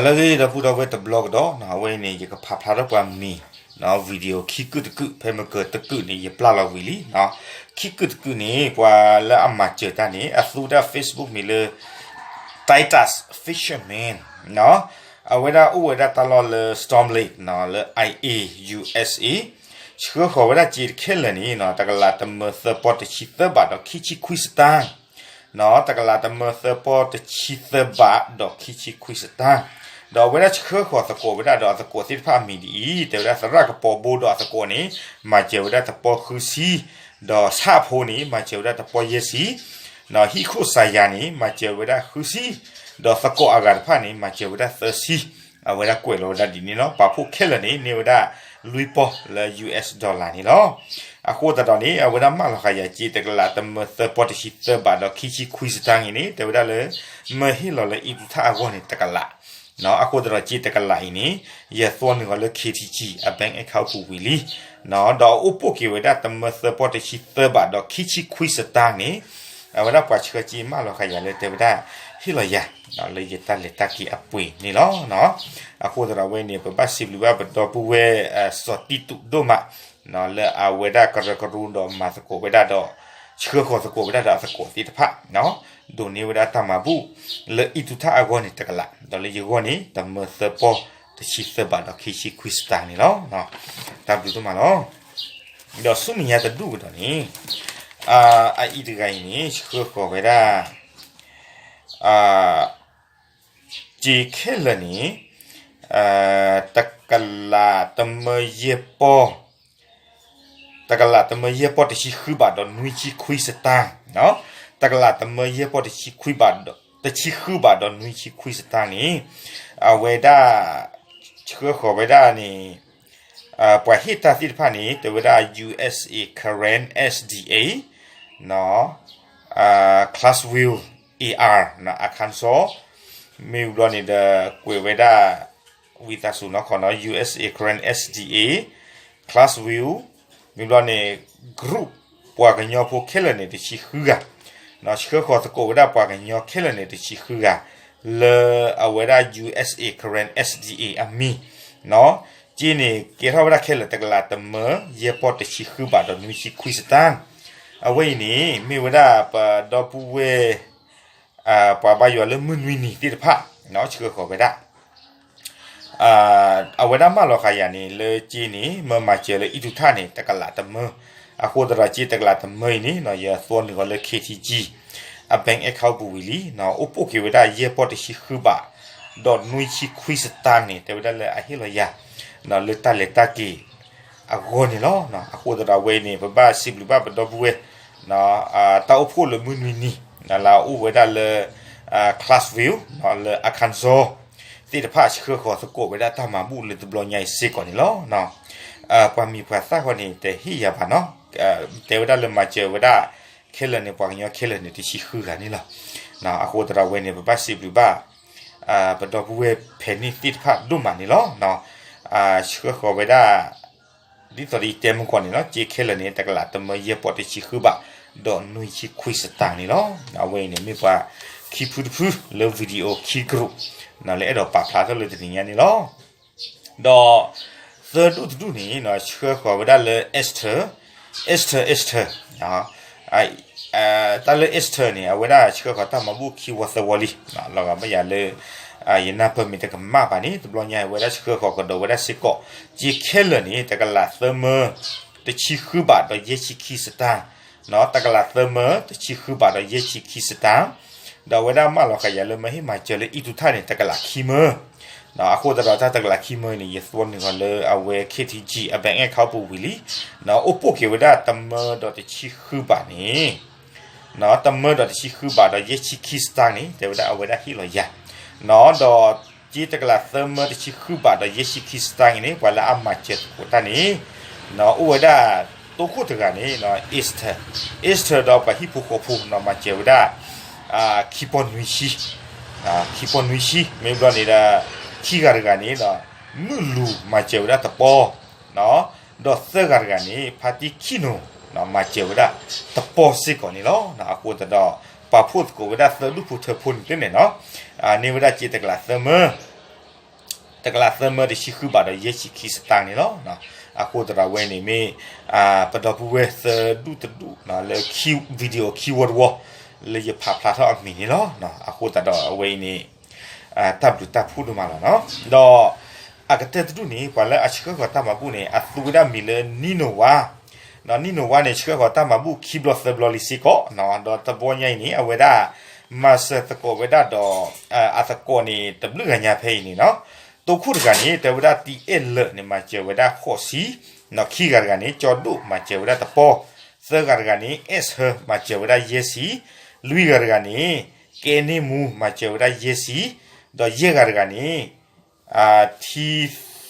လၢအဂ့ၤ ဒီပုၢ်ဒီဝဲၢ်တဘျီကဒီး အဝဲအံၤန့ၣ် ယကဖးဖျါထီၣ်ပှၤမံၤ video ခံကုာ်တကုာ် ဖဲမ့ၢ်ကတကုာ်န့ၣ် ယပျၢ်လီၤဝံၤလံ. ခံကုာ်တကုာ်န့ၣ် ပှၤလၢအမၤစၢၤတၢ်န့ၣ် အသူဝဲဒၣ် Facebook မံၤလၢ Titus Fisherman အဝဲဒၣ်အိၣ်ဝဲဒၣ်တၢ်လီၢ်လၢ Storm Lake လၢ I A U S A ဆှၢဃီၤဝဲဒၣ်စ့တခဲလၢာ်န့ၣ် တကလးတမၢသၢပီၢ်တဆံသၢဘးဒီးခံဆံခွံစတၢၣ် တကလးတမၢသၢပီၢ်တဆံသၢဘး ဒီးခံဆံခွံစတၢၣ်, ဒီးအဝဲဒၣ်ဆှၢဃီၤသကိးဝဲဒၣ်ဒီးအသကိးသ့ၣ်တဖၣ်အမံၤဒ်အံၤ, တဲဝဲဒၣ်သရၣ်ကပီၤဘိဒီးအသကိးန့ၣ် မၤစၢၤဝဲဒၣ်တပီၢ်ဃုဆံ, ဒီးဆၣ်ဖိန့ၣ် မၤစၢၤဝဲဒၣ်တပီၢ်ယဲၢ်ဆံ, ဟံၣ်ခိၣ်စးယၤန့ၣ် မၤစၢၤဝဲဒၣ်ဃုဆံ, ဒီးသကိးအဂၤတဖၣ်န့ၣ် မၤစၢၤဝဲဒၣ်သၢဆံ, အဝဲဒၣ်ကွဲးလီၤဝဲဒၣ်ဒ်န့ၣ်လီၤ. ပာ်ဖှိၣ်ခဲလၢာ်န့ၣ် န့ၢ်ဝဲဒၣ်လွံၢ်ပီၢ်လၢ U S dollar န့ၣ်လီၤ. အဃိသတးဒီးန့ၣ် အဝဲဒၣ်မၢလီၤဃာ်ယၤစ့တကလးတမၢသၢပီၢ်တဆံသၢဘးဒီးခံဆံခွံစတၢၣ်အံၤန့ၣ် တဲဝဲဒၣ်လၢ မၢဟ့ၣ်လီၤလၢအံၣ်သူထၣ်အဂီၢ်န့ၣ်တကလး, အဃိသတးဒီးစ့တကလးအံၤန့ၣ် ယသွီနုာ်ဃီၤလၢ K T G အ bank account ပူၤဝံၤလံ, ဒီးအအိၣ်ပိၢ်က့ၤဝဲဒၣ်တမၢသၢပီၢ်တဆံသၢဘးဒီးခံဆံခွံစတၢၣ်န့ၣ် အဝဲဒၣ်ပှၤဆှၢစ့မၢလီၤဃာ်ယၤလၢတဲဝဲဒၣ် ဟ့ၣ်လီၤယၤ လၢယတၢ်လဲၤတၢ်က့ၤအပှ့ၤန့ၣ်လီၤ. အဃိသတးဒီးအဝဲန့ၣ် ပဘၣ်စံးဘျုးဘၣ်ပဒီပုၢ်ဝဲၢ် စီၤတံတူးဒိၣ်မး လၢအဝဲဒၣ်ကရၢကရိဒီးမၤသကိးဝဲဒၣ်ဒီး ဆှၢဃီၤသကိးဝဲဒၣ်ဒီးအသကိးသ့ၣ်တဖၣ် ဒိးန့ၢ်ဝဲဒၣ်တၢ်မၤဘူၣ် လၢအံၣ်သူထၣ်အဂီၢ်န့ၣ်တကလး, ဒီးလၢယဂီၢ်န့ၣ် တမၢသၢပီၢ်တဆံသၢဘးဒီးခံဆံခွံစတၢၣ်န့ၣ်လီၤ. တၢ်ဘျုးဒိၣ်မးလီၤ. ဒီးဆူမဲာ်ညါတဒူၣ်ကဒီးန့ၣ် အအံၤတဂၤအံၤန့ၣ် ဆှၢဃီၤဝဲဒၣ် စ့ခဲလၢာ်န့ၣ် တကလးတမၢယဲၢ်ပီၢ် တကလးတမၢယဲၢ်ပီၢ်တဆံဃုဘးဒီးနွံဆံခွံစတၢၣ်, တကလးတမၢယဲၢ်ပီၢ်တဆံဃုဘးဒီး တဆံဃုဘးဒီးနွံဆံခွံစတၢၣ်န့ၣ် အဝဲဒၣ် ဆှၢဃီၤဝဲဒၣ်န့ၣ် ပှၤဟ့ၣ်တၢ်သ့ၣ်တဖၣ်န့ၣ် တဲဝဲဒၣ် U S A Karen S D A, Clarksville, A R, Arkansas, မ့ၢ်ဘျီန့ၣ်ဒီး ကွဲးဝဲဒၣ် ဝံသးစူၤနီၢ်ခီနီၤ U S A Karen S D A, Clarksville, မ့ၢ်ဘျီန့ၣ် group ပှၤကညီဖိခဲလၢာ်န့ၣ်တဆံဃုဂၤ, ဆှၢဃီၤသကိးဝဲဒၣ်ပှၤကညီခဲလၢာ်န့ၣ်တဆံဃုဂၤ လၢအဝဲဒၣ် U S A Karen S D A အမံၤ, စ့န့ၣ် ကဲထီၣ်ဝဲဒၣ်ခဲလၢာ်တကလးတမၢယဲၢ်ပီၢ်တဆံဃုဘးဒီးနွံဆံခွံစတၢၣ်, အဝဲအံၤန့ၣ် မ့ၢ်ဝဲဒၣ်ပဒီပုၢ်ဝဲၢ် ပှၤဘါယွၤလၢမုၢ်နွံနံၤသ့ၣ်တဖၣ် ဆှၢဃီၤဝဲဒၣ် အဝဲဒၣ်မၢလီၤဃာ်ယၤန့ၣ် လၢစ့န့ၣ် မၢမၤစၢၤလၢအံၣ်သူထၣ်န့ၣ် တကလးတမၢ, အဃိသတးဒီးစ့တကလးတမၢအံၤန့ၣ် ယသွီနုာ်ဃီၤလၢ K T G အ bank account ပူၤဝံၤလံ, အိၣ်ပိၢ်က့ၤဝဲဒၣ်ယဲၢ်ပီၢ်တဆံဃုဘး ဒီးနွံဆံခွံစတၢၣ်န့ၣ် တဲဝဲဒၣ်လၢအဟ့ၣ်လီၤယၤ လၢတၢ်လဲၤတၢ်က့ၤ အဂီၢ်န့ၣ်လီၤ. အဃိသတးဒီးအဝဲအံၤန့ၣ် ပဘၣ်စံးဘျုးဘၣ်ပဒီပုၢ်ဝဲၢ် တၢ်အိၣ်ဖှိၣ်လၢမုၢ်နွံနံၤ လၢအအိၣ်ဝဲဒၣ်လၢ Clarksville လၢ Arkansas သ့ၣ်တဖၣ်ဆှၢဃီၤသကိးဝဲဒၣ်တၢ်မၤဘူၣ်လၢတဘျီညါအံၤစ့ၢ်ကီးန့ၣ်လီၤ. ပှၤမံၤပှၤသၣ်ဃီန့ၣ် တဟ့ၣ်ယၤဘၣ်နီၤ, တဲဝဲဒၣ်လၢမၤစၢၤဝဲဒၣ် ခဲလၢာ်န့ၣ် ပှၤကညီခဲလၢာ်န့ၣ် တဆံဃုဂၤန့ၣ်လီၤ. အဃိသတးဒီးအဝဲန့ၣ် ပဘၣ်စံးဘျုးဘၣ် ပဒီပုၢ်ဝဲၢ်ဖဲန့ၣ်သ့ၣ်တဖၣ်ဒိၣ်မးန့ၣ်လီၤ. ဆှၢဃီၤဝဲဒၣ် ဒ်သိးဒီးယတဲမုၢ်ကီၢ်န့ၣ်လီၤ, စ့ခဲလၢာ်န့ၣ် တကလးတမၢယဲၢ်ပီၢ်တဆံဃုဘး ဒီးနွံဆံခွံစတၢၣ်န့ၣ်လီၤ. အဝဲအံၤန့ၣ်မ့ၢ်ပှၤခံဖုတဖုလၢ video ခံ group လၢအဲၣ်ဒိးပာ်ဖျါထီၣ်လၢတနံၤညါန့ၣ်လီၤ. ဒီးသၢဒူၣ်တဒူၣ်န့ၣ် ဆှၢဃီၤဝဲဒၣ်လၢ Esther, Esther, Esther, တၢ်လၢ Esther န့ၣ် အဝဲဒၣ်ဆှၢဃီၤတၢ်မၤဘူၣ်ခံဝီသၢဝီလံ, လီၤဂာ်ဘၣ်ယၤလၢ ယနၢ်ပၢၢ်မ့ၢ်တကမၣ်ဘၣ်န့ၣ် တဘျီညါအဝဲဒၣ်ဆှၢဃီၤကဒီးဝဲဒၣ်စ့ၢ်ကီး စ့ခဲလၢာ်န့ၣ် တကလးသၢမၢ တဆံဃုဘးဒီးယဲၢ်ဆံခံစတၢၣ်, တကလးသၢမၢတဆံဃုဘးဒီးယဲၢ်ဆံခံစတၢၣ်, ဒီးအဝဲဒၣ်မၢလီၤဃာ်ယၤလၢမၢဟ့ၣ်မၤစၢၤလၢအံၣ်သူထၣ်န့ၣ် တကလးခံမၢ အဃိသတးဒီးတၢ်တကလးခံမၢန့ၣ် ယသွီနုာ်ဃီၤလၢအဝဲ K T G အ bank account ပူၤဝံၤလံ, အိၣ်ပိၢ်က့ၤဝဲဒၣ်တမၢဒီးတဆံဃုဘးန့ၣ် တမၢဒီးတဆံဃုဘးဒီးယဲၢ်ဆံခံစတၢၣ်န့ၣ် တဲဝဲဒၣ်အဝဲဒၣ်ဟ့ၣ်လီၤယၤ, ဒီးစ့တကလးသၢမၢတဆံဃုဘးဒီးယဲၢ်ဆံခံစတၢၣ်န့ၣ် ပှၤလၢအမၤစၢၤသကိးတၢ်န့ၣ် အိၣ်ဝဲဒၣ်တိခိၣ်တဂၤန့ၣ် Esther, Esther ဒီးပှၤဟံၣ်ဖိဃီဖိ မၤစၢၤဝဲဒၣ် ခံပီၢ်နွံဆံ, ခံပီၢ်နွံဆံ မ့ၢ်ဘျီန့ၣ်ဒီး ခံဂၤတဂၤန့ၣ် မုၢ်လူၤမၤစၢၤဝဲဒၣ်တပီၢ် ဒီးသၢဂၤတဂၤန့ၣ် ဖါတံၢ်ခံနိၤ မၤစၢၤဝဲဒၣ်တပီၢ်စ့ၢ်ကီးန့ၣ်လီၤ. အဃိသတးဒီး ပာ်ဖှိၣ်သကိးဝဲဒၣ်သၢဒူၣ်ဖိထၢဖိန့ၣ်သ့ၣ်န့ၣ်လီၤ, န့ၢ်ဝဲဒၣ်စ့တကလးသၢမၢ တကလးသၢမၢတဆံဃုဘးဒီးယဲၢ်ဆံခံစတၢၢ်န့ၣ်လီၤ. အဃိသတးဒီးအဝဲန့ၣ်မ့ၢ် ပဒီပုၢ်ဝဲၢ်သၢဒူၣ်တဒူၣ်လၢ video ခံဝီတဝီ လၢယဖးဖျါထီၣ်အမံၤန့ၣ်လီၤ. အဃိသတးဒီးအဝဲအံၤန့ၣ် တၢ်ဘျုးတၢ်ဖှိၣ်ဒိၣ်မးလီၤ. ဒီးအကတၢၢ်တဒူၣ်န့ၣ် ပှၤလၢအဆှၢဃီၤတၢ်မၤဘူၣ်န့ၣ် အသူဝဲဒၣ်မံၤလၢ နီၢ်နီၢ်ဝါ နီၢ်နီၢ်ဝါန့ၣ် ဆှၢဃီၤတၢ်မၤဘူၣ်ခံဘျီသၢဘျီလံစ့ၢ်ကီး, ဒီးတဘျီညါအံၤန့ၣ် အဝဲဒၣ် မၤစၢၤသကိးဝဲဒၣ်ဒီး အသကိးန့ၣ် တဘျုးဂၤညါဖဲအံၤန့ၣ်လီၤ. တိခိၣ်တဂၤန့ၣ် တဲဝဲဒၣ် တံအဲၣ်လၢာ်န့ၣ် မၤစၢၤဝဲဒၣ်ဃိးဆံ, ဒီးခံဂၤတဂၤန့ၣ် ကၠီဒိၣ် မၤစၢၤဝဲဒၣ်တပီၢ်, သၢဂၤတဂၤန့ၣ် အဲၣ်ဆၢ မၤစၢၤဝဲဒၣ်ယဲၢ်ဆံ, လွံၢ်ဂၤတဂၤန့ၣ် ကဲန့ၢ်မူ မၤစၢၤဝဲဒၣ်ယဲၢ်ဆံ, ဒီးယဲၢ်ဂၤတဂၤန့ၣ် ထံ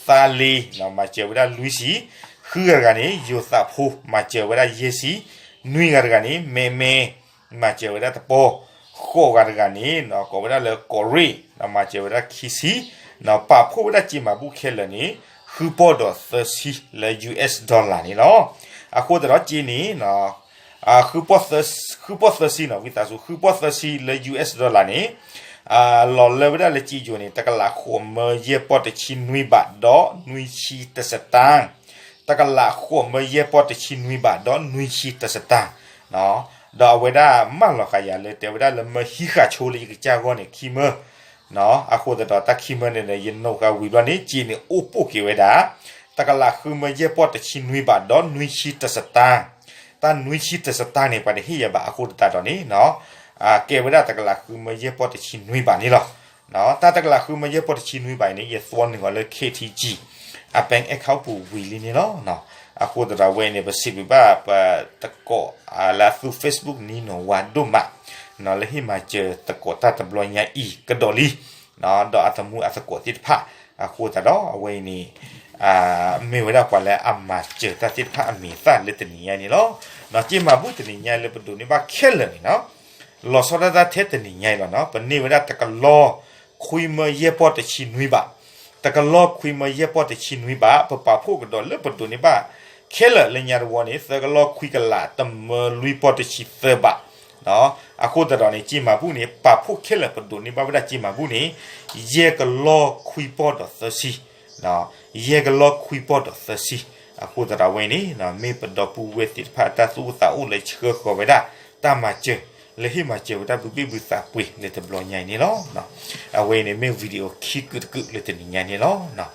သါလ့ မၤစၢၤဝဲဒၣ်လွံၢ်ဆံ, ဃုဂၤတဂၤန့ၣ် ယိၤသးဖိ မၤစၢၤဝဲဒၣ်ယဲၢ်ဆံ, နွံဂၤတဂၤန့ၣ် မဲမဲ မၤစၢၤဝဲဒၣ်တပီၢ်, ဃိးဂၤတဂၤန့ၣ် ကိးဝဲဒၣ်လၢကီးရ့ၣ် မၤစၢၤဝဲဒၣ်ခံဆံ, ပာ်ဖှိၣ်ဝဲဒၣ်စ့မၤဘူၣ်ခဲလၢာ်န့ၣ် ဃုပီၢ်ဒီးသၢဆံလၢ ယူႇအ့ၣ် dollar န့ၣ်လီၤ. အဃိသတးဒီးစ့န့ၣ် ဃုပီၢ်သၢဆံနီၤ ဝံသးစူၤ ဃုပီၢ်သၢဆံလၢ ယူႇအ့ၣ် dollar န့ၣ် လီၤလၢဝဲဒၣ်လၢစ့ယိၤန့ၣ် တကလးဃိးမၢယဲၢ်ပီၢ်တဆံနွံဘးဒီးနွံဆံတစတၢၢ်, တကလးဃိးမၢယဲၢ်ပီၢ်တဆံနွံဘးဒီးနွံဆံတစတၢၢ်, ဒီးအဝဲဒၣ်မၢလီၤဃာ်ယၤလၢတဲဝဲဒၣ်လၢမၢဟံးဃာ်ဆိလၢယကစၢ်ဂီၢ်န့ၣ် ခံမၢ အဃိသတးဒီးတၢ်ခံမၢန့ၣ်ဒီး ယနိးဃာ်ဝံၤဘျီန့ၣ် စ့န့ၣ်အိၣ်ပိာ်က့ၤဝဲဒၣ် တကလးဃုမၢယဲၢ်ပီၢ်တဆံနွံဘးဒီးနွံဆံတစတၢၢ်, တၢ်နွံဆံတစတၢၢ်န့ၣ် ပှၤတဟ့ၣ်ယၤဘၣ်အဃိသတးဒီးန့ၣ် ကဲဝဲဒၣ်တကလးဃုမၢယဲၢ်ပီၢ်တဆံနွံဘးန့ၣ်လီၤ. တၢ်တကလးဃုမၢယဲၢ်ပီၢ်တဆံနွံဘးအံၤန့ၣ် ယသွီနုာ်အီၤလၢ KTG အ bank account ပူၤဝံၤလံန့ၣ်လီၤ. အဃိသတးဒီးအဝဲအံၤန့ၣ် ပစံးဘျုးဘၣ်ပသကိးလၢအသူ Facebook နီၢ်နီၢ်ဝါဒိၣ်မး လၢဟ့ၣ်မၤစၢၤသကိးတၢ်တဘျီညါအံၤကဒီးလံ ဒီးအသမူအသကိးသ့ၣ်တဖၣ် အဃိသတးဒီးအဝဲအံၤန့ၣ် မ့ၢ်ဝဲဒၣ်ပှၤလၢအမၤစၢၤတၢ်သ့ၣ်တဖၣ်အမံၤအသၣ်လၢတနံၤညါန့ၣ်လီၤ. ဒီးစ့မၤဘူၣ်တနံၤညါလၢပဒိးန့ၢ်ဘၣ်ခဲလၢာ်န့ၣ်လီၤ. လီၤဆီဒၣ်တၢ်ထဲတနံၤညါအံၤလီၤနီၤ ပန့ၢ်ဝဲဒၣ်တကလီၢ်ခွံမၢယဲၢ်ပီၢ်တဆံနွံဘး, တကလီၢ်ခွံမၢယဲၢ်ပီၢ်တဆံနွံဘး ပပာ်ဖှိၣ်ကဒီးလၢပဒိးန့ၢ်ဘၣ်ခဲလၢာ်လၢညါတဝီန့ၣ် သၢကလီၢ်ခွံကလးတမၢလွံၢ်ပီၢ်တဆံသၢဘး အဃိသတးဒီးန့ၣ် စ့မၤဘူၣ်န့ၣ် ပာ်ဖှိၣ်ခဲလၢာ်ပဒိးန့ၢ်ဘၣ်ဝဲဒၣ်စ့မၤဘူၣ်န့ၣ် ယဲၢ်ကလီၢ်ခွံပီၢ်ဒီးသၢဆံ, ယဲၢ်ကလီၢ်ခွံပီၢ်ဒီးသၢဆံ, အဃိသတးဒီးအဝဲန့ၣ် မ့ၢ်ပဒီပုၢ်ဝဲၢ်သ့ၣ်တဖၣ်အတၢ်သူၣ်အိၣ်သးအိၣ်လၢဆှၢဃီၤဝဲဒၣ် တၢ်မၤစၢၤ လၢဟ့ၣ်မၤစၢၤဝဲဒၣ်ဘုဘ့ၣ်ဘုသးပှ့ၤလၢတဘျီညါအံၤန့ၣ်လီၤ. အဝဲအံၤန့ၣ်မ့ၢ် video ခံကုာ်တကုာ်လၢတနံၤညါန့ၣ်လီၤ.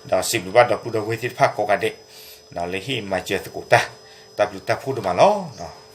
ဒီးစံးဘျုးဘၣ်ဒီပုၢ်ဒီဝဲၢ်သ့ၣ်တဖၣ်ကိးဂၤဒဲး လၢဟ့ၣ်မၤစၢၤသကိးတၢ်, တၢ်ဘျုးတၢ်ဖှိၣ်ဒိၣ်မးလီၤ.